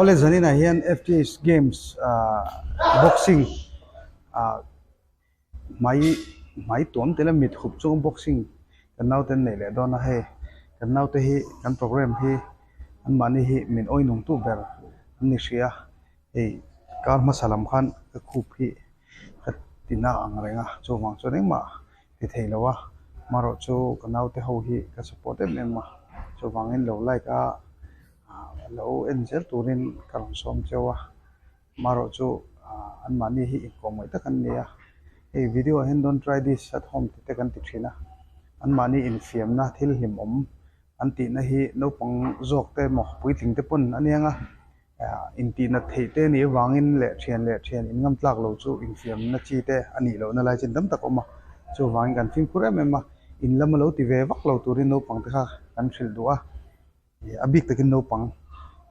Awle zaninah hian FTH games ah boxing ah hmai hmai tuam tel a mit hup chung boxing kan naute an neih leh dawn a hei kan naute hi kan programme hi anmahni hi min awi nung tu ber an ni hrih a hei kar hmasa lam khan ka khup hi ka ti na ang reng a chuvang chuan engmah ti thei lo a marawh chu ka naute ho hi ka support em em a chuvangin lo like a lo en zel turin ka rawn sawm cheu a marawh chu anmahni hi inkawmngaih tak an ni a hei video ah hian don't try this at home tih te kan ti thin a anmahni infiamna thil hlimawm an tihna hi naupang zawk te emaw puitling te pawn a niang a. Intih nat theih te nih avangin leh thian leh thian in ngam tlak lo chu infiamna chi te a nih lohna lai chin tam tak a awm a, chuvangin kan fimkhur em em a, in lama lo ti ve vak lo turin naupang te kha kan hrilh duh a, a bik takin naupang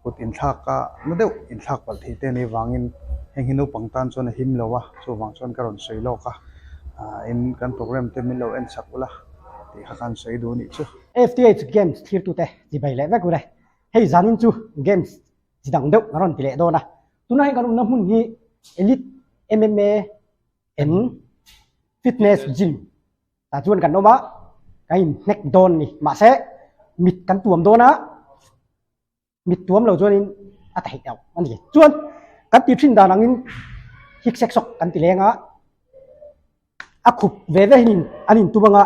kut inthlak a na deuh inthlak palh theih te nih avangin heng hi naupang tan chuan a him lo a, chuvang chuan ka rawn sawi lawk a, in kan programme te min lo en chak ula tih kha khan sawi duh a nih chu. FTH Games thlirtute chibai leh vek ule. Hei zanin chu games chi dang deuh kan rawn ti leh dawn a, tunah hian kan awmna hmun hi Elite MMA and Fitness Gym tah chuan kan awm a, kan inhnek dawn a ni. Mahse mit kan tuam dawn a, mit tuam lo chuanin a theih loh a ni. Chuan kan tih thin dan angin hik sek sawk kan ti leng a, a khup ve ve hian an intum anga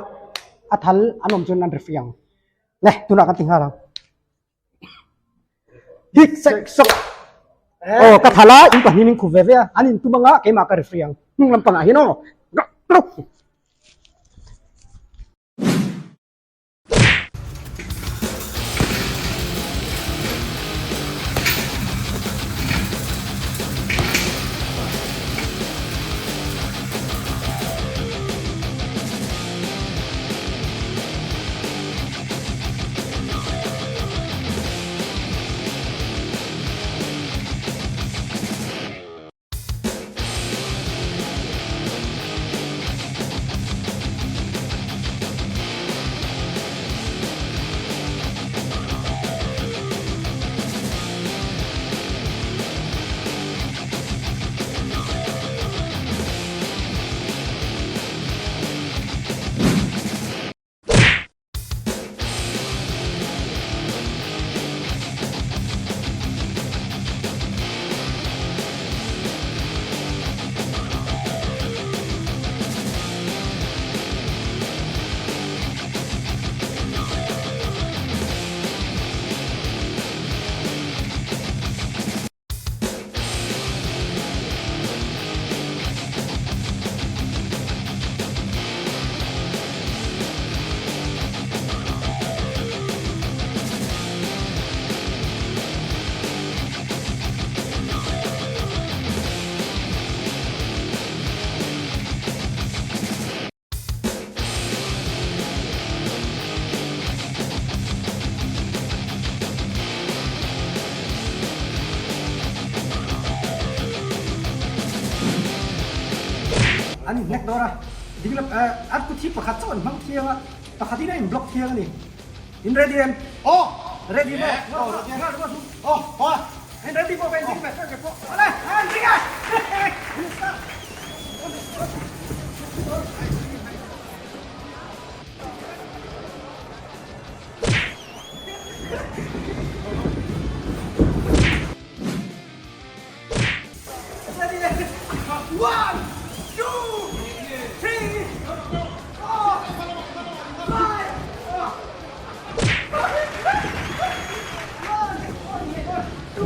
a thal an awm chuan an referee ang. Nè, tunah kan ti nghal ang. Hik sek sok. Oh, ka thala in pahnih min khup ve ve a. An in tum anga keimah ka referee ang. Hnung lampangah hian aw. An inhnek dawn a, ding lam an kut hi pakhat chauh an hmang thiang a, pakhat in a in block thiang a ni. In ready em? Aw! Ready maw? Aw, ready. Aw, aw. In ready maw? Ka in ding ve ve pawh. Awle, an ding a! One, two, three, four, five. One, two.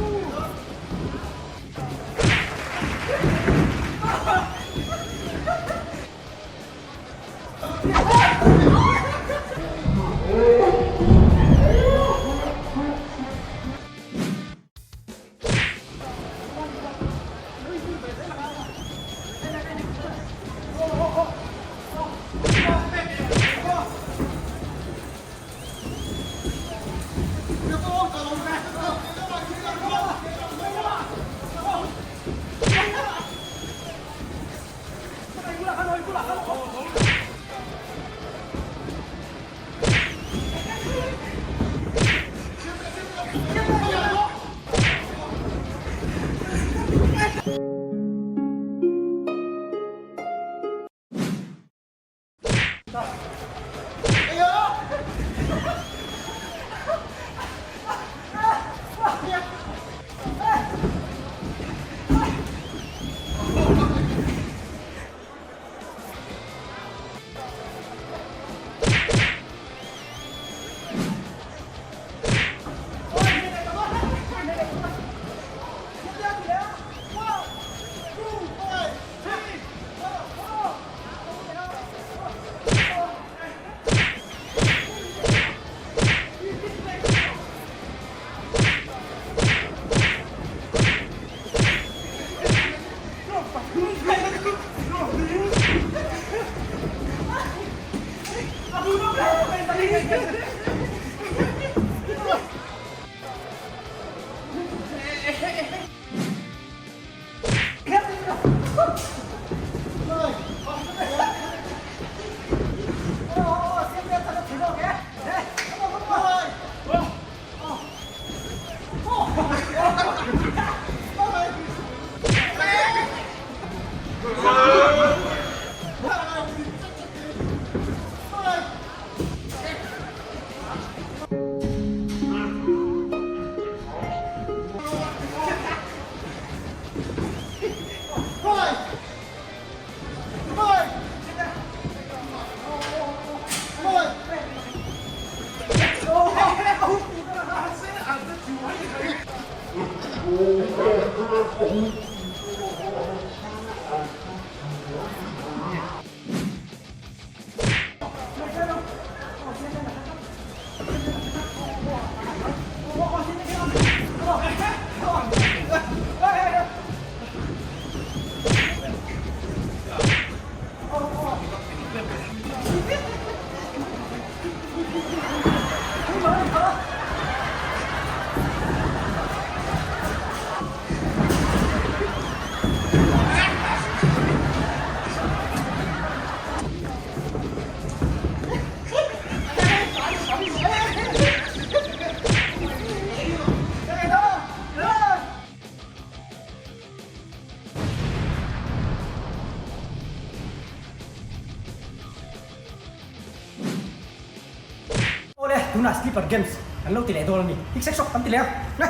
tunah Slipper Games kan lo ti leh dawn a ni. Hik sek sawk kan ti leh a. Le!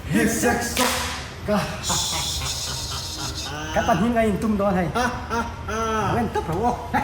Hik sek sawk ka. Ka pahnih ngai in tum dawn hei. Lo en tawp ro aw. Le!